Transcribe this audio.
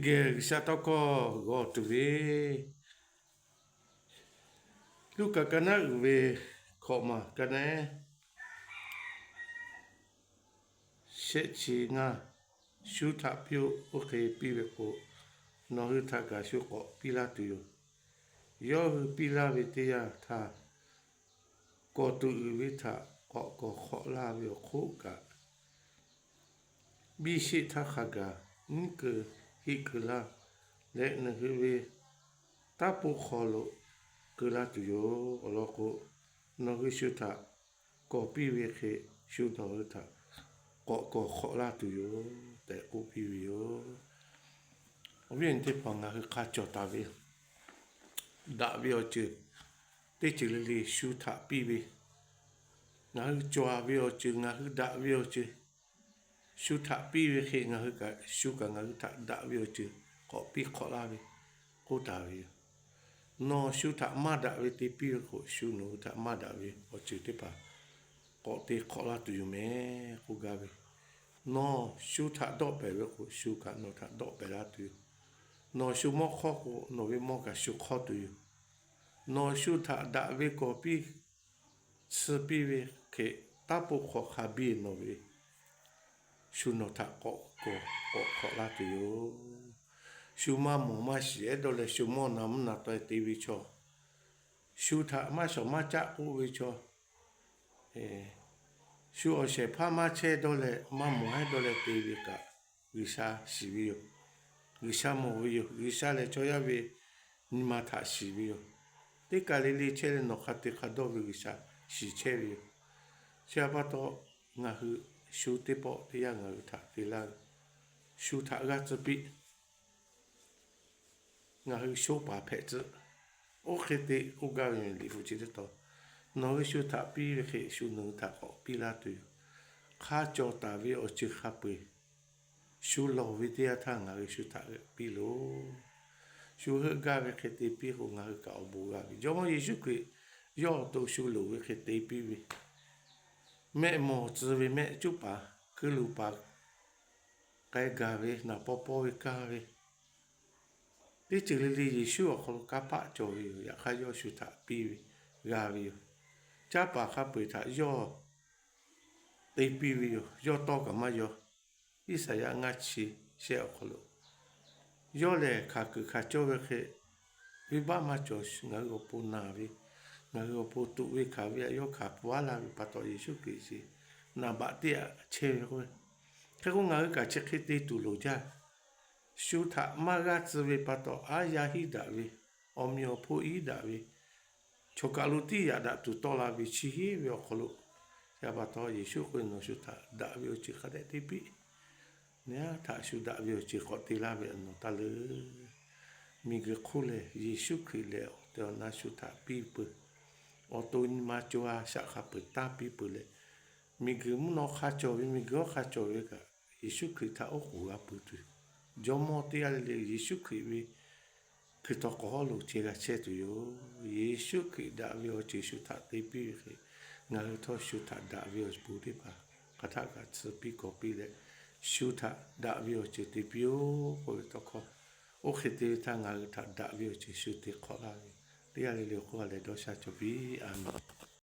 Geh G'uiˬsha tawˇ hkawˇ g'aw tuˬ ve, Luˉkaꞈ ka naˉ uiˍ ve hkawꞈ maˬ ka naˉ shehˆ chi ngaˇ, shu htaꞈ piˇ-oˆ. Oˇ hk'e piˇ ve k'o, nawˬ hui htaꞈ kaꞈ shu k'awꞈ piˇ laˇ tuˬ yoˬ. Yawˇ hui piˇ laˇ ve teˇ yanˇ htaˇ, kawˬ tuˬ uiˍ ve htaꞈ k'awꞈ kawˬ hk'awꞈ laˇ ve awˬ hk'oˆ kaꞈ, biˇ sheˆ htaˇ hk'a gaˬ nyiˉ keu heˆ keu laˇ leh, nawˬ hui ve taˇ poˆ hk'aw lo keu laˇ tuˬ yoˬ. Awˬ lawn k'o, nawˬ hui shu htaꞈ kawˬ piˇ ve hk'e, shu nawˬ hui htaꞈ k'awꞈ kawˬ hk'awꞈ laˇ tuˬ yoˬ tehꞈ k'oˆ piˇ ve yoˬ. Awˬ viˉ awˬ nyi teˇ hpaˍ, ngaˬ hui hk'a cawˬ taˍ ve daꞈ ve awˬ ceuˬ teˇ ceuˬ le le shu htaꞈ piˇ ve, ngaˬ hui cawˬ ve awˬ ceuˬ, ngaˬ hui daꞈ ve awˬ ceuˬ, shu htaꞈ piˇ ve hk'e ngaˬ hui kaꞈ, shu kaꞈ ngaˬ hui htaꞈ daꞈ ve awˬ ceuˬ k'awꞈ piˇ hk'awꞈ laˇ ve k'oˆ taˍ ve yoˬ. Nawˬ shu htaꞈ maˇ daꞈ ve te piˇ ve k'o, shu nawˬ hui htaꞈ maˇ daꞈ ve awˬ ceuˬ teˇ hpaˍ k'awꞈ te hk'awꞈ laˇ tuˬ yoˬ mehˍ k'oˆ gaˇ ve. Nawˬ shu htaꞈ dawˆ pehˍ ve k'o, shu kaꞈ nawˬ htaꞈ dawˆ pehˍ laˇ tuˬ yoˬ. Nawˬ shu mawˇ hk'awˇ k'o, nawˬ ve mawˇ kaꞈ shu hk'awˇ tuˬ yoˬ. Nawˬ shu htaꞈ daꞈ ve kawˬ piˇ tsuhˇ piˇ ve hk'e, taˇ poˆ hk'aw hk'a biˇ nawˬ ve shu nawˬ htaꞈ k'awꞈ kawˬ k'awꞈ hk'awꞈ laˇ tuˬ yoˬ. Shu maˇ mawˬ maˇ shiˍ ehˉ dawˇ leh, shu mawˇ na mvuhˇ na taweh te ve chaw, shu htaꞈ maˇ shawˍ maˇ caˆ k'oˆ ve chaw, shu awˬ shehˍ hpaˇ maˇ chehˇ dawˇ leh, maˇ mawˬ ehˉ dawˇ leh te ve kaꞈ, G'uiˬsha shiˍ ve yoˬ. G'uiˬsha mawˬ ve yoˬ. G'uiˬsha lehˬ chaw yaˇ ve nyi ma htaꞈ shiˍ ve yoˬ. Teˇ kaˬ le le chehˇ leh nawˬ hk'a te hk'a dawˇ ve G'uiˬsha shiˍ chehˇ ve yoˬ. Chi htaꞈ pa taw, ngaˬ hui shu teˇ pawˆ teˇ yanˇ ngaˬ hui htaꞈ te laˇ ve, shu htaꞈ g'aˇ tcuhˇ piˇ. Ngaˬ hui shoˉ paˍ hpehꞈ tcuhˆ. Oˇ hk'e te k'oˆ gaˇ ve liꞈ hpu chi teˇ taw, nawˬ hui shu htaꞈ piˇ ve hk'e shu nawˬ hui htaꞈ k'awꞈ piˇ laˇ tuˬ yoˬ. Hk'a cawˬ taˍ ve awˬ ceuˬ hk'a peu-eˬ shu lawˬ ve teˇ yanˇ htaˇ ngaˬ hui shu htaꞈ piˇ loˬ. Shu heuˆ gaˇ ve hk'e te piˇ k'o, ngaˬ hui kaꞈ awˬ bon g'a ve. Jawˇmawˇ Yeˍsuˆ Hkriꞈ yawˇ awˬ to shu loˍ ve hk'e te piˇ ve, mehˆ mawˬ tcuh ve mehˆ cuˉ paˍ, hkui luˬ paˍ k'ai gaˬ ve, naˍ paw paw ve kaˇ ve, teˇ ceuˬ le le Yeˍsuˆ awˬ hk'aw lo kanˇ paˆ cawˬ ve yoˬ. Yaꞈ hk'aˇ yawˇ shu htaꞈ piˇ ve g'a ve yoˬ. Caˇ paˍ hk'a peu-eˬ htaꞈ yawˇ te piˇ ve yoˬ. Yawˇ tawˇ kaꞈ maˇ yaw. Iˉsaˍyaˆ ngaˇ chi shehˆ awˬ hk'aw lo, yawˇ lehˬ hkanˍ kuiˬ hkanˍ cawˇ ve hk'e, venˇbaˆ maˇ cawˬ. Ngaˬ hui awˬ pon naˬ ve, ngaˬ hui awˬ pon tuꞈ ve hkanˍ ve htaꞈ yawˇ hkanˍ pfuhˇ aˉ laˇ ve pa taw, Yeˍsuˆ Hkriꞈ chi naˍ baꞈ teˇ yaꞈ chehˇ ve k'o, hk'e k'o ngaˬ hui kaꞈ chi hk'e te tuˬ loˍ jaˇ. Shu htaꞈ maˇ g'aˇ tcuh ve pa taw, aˉ yaˇ hiˉ daꞈ ve, awˬ meꞈ awˬ hponˇ hiˉ daꞈ ve, chaw kaˬ lo tiˉ yaꞈ daꞈ tuˬ tawˆ la ve chi hiˉ ve awˬ hk'aw lo, chi pa taw Yeˍsuˆ k'oˆ ve, nawˬ shu htaꞈ daꞈ ve awˬ ceuˬ hk'a dehꞈ te piˇ. Nyi aˉ htaꞈ shu daꞈ ve awˬ ceuˬ k'awꞈ te laˇ ve awˬ nawˬ taˇ leuˉ. Miˬguiˬ hk'oˆ lehˬ, Yeˍsuˆ Hkriꞈ lehˬ awˬ tehˬ awˬ na shu htaꞈ piˇ peuˬ. Awˬ to nyi ma co ha shaꞈ hk'a peu-eˬ taˇ piˇ peuˬ leh, miˬguiˬ mvuhˇ naw hk'a cawˬ ve, miˬguiˬ hawˉ hk'a cawˬ ve kaꞈ, Yeˍsuˆ Hkriꞈ htaꞈ oˉ k'oˍ g'a pui tuˬ, jawˇmawˇ teˇ g'aˇ le le Yeˍsuˆ Hkriꞈ ve hkui taw k'awꞈ hawˉ lo ceh g'a chehˇ tuˬ yoˬ. Yeˍsuˆ Hkriꞈ daꞈ ve awˬ ceuˬ shu htaꞈ te piˇ ve hk'e, ngaˬ hui htawˇ shu htaꞈ daꞈ ve awˬ bon teˇ hpaˍ hk'aˬ htaˆ kaꞈ tsuhˇ piˇ kawˬ piˇ leh, shu htaꞈ daꞈ ve awˬ ceuˬ te piˇ-oˆ k'oˆ ve tawˇ hkawˇ, oˇ hk'e te ve htaˇ ngaˬ hui htaꞈ daꞈ ve awˬ ceuˬ shu te hk'awꞈ laˇ ve, teˇ g'aˇ le le k'oˆ a leh dawˇ sha cawˬ piˇ. A menˍ.